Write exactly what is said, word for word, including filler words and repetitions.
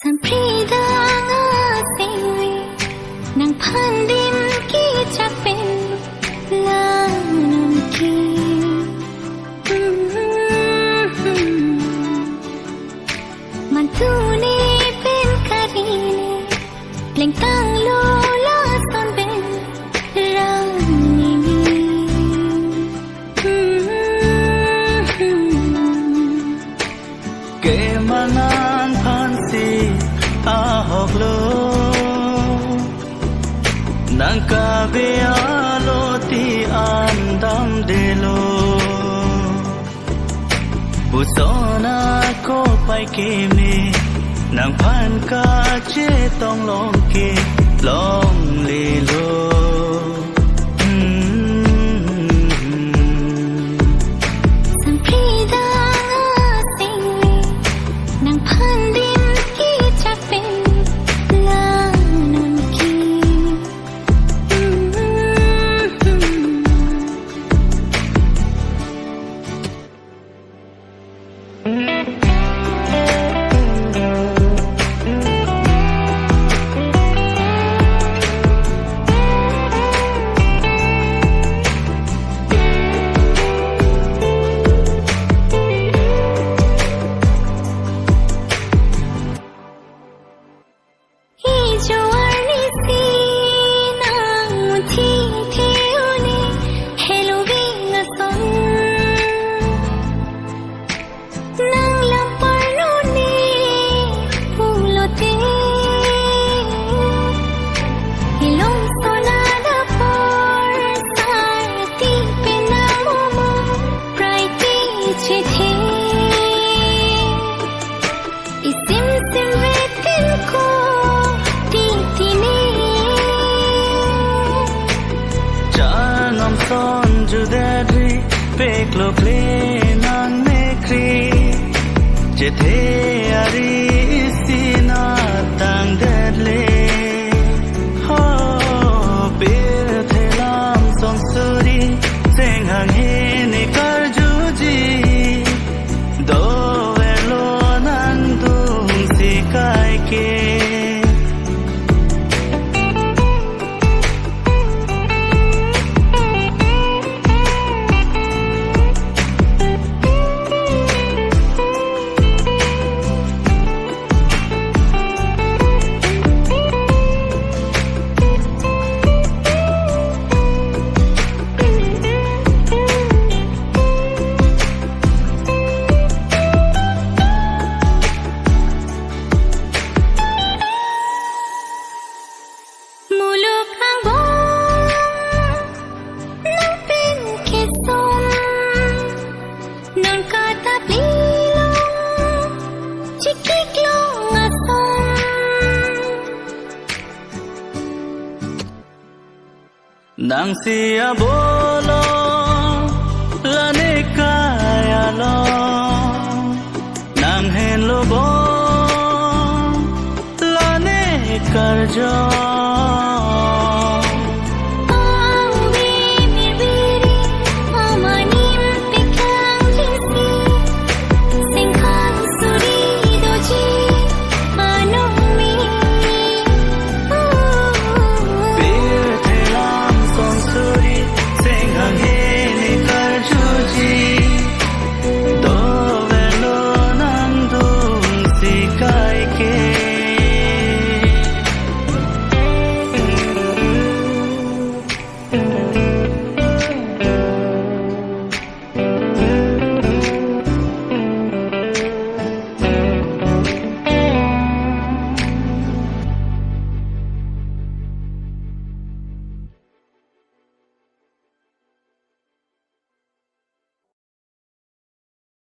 Samphri dang asengre, nangphan dim kechak pen la nonke. Mantune pen karine, plengtanglo lason pen rang nini. Keman nangphansi ahoklo, nang kabe alo ti an damdelo. Puson akopai keme, nangphan kachetong long ke longlelo. Hmm. Samphri dang asengre, nangphan dim kechak pen la nonke. Hmm. Ijo arnisi nang thi thi une, heloving ason. Nang lam parnone pulote, ilong sona dapor sarti pen nang momo prai ti chethe. Isim sim vetin ko titine. Chanom son judadri peklo kle nang mekri. Chethe ari isi na tangdedle. Ho pirthe lam son suri, seng hanghe ne karjuji. Doverlo nangdungsi kaike. Muluk angbong nang pen keson, nang katap lilo chikik long ason. Nangsi abolo lane kaya lo, nang henlo bom lane karjo.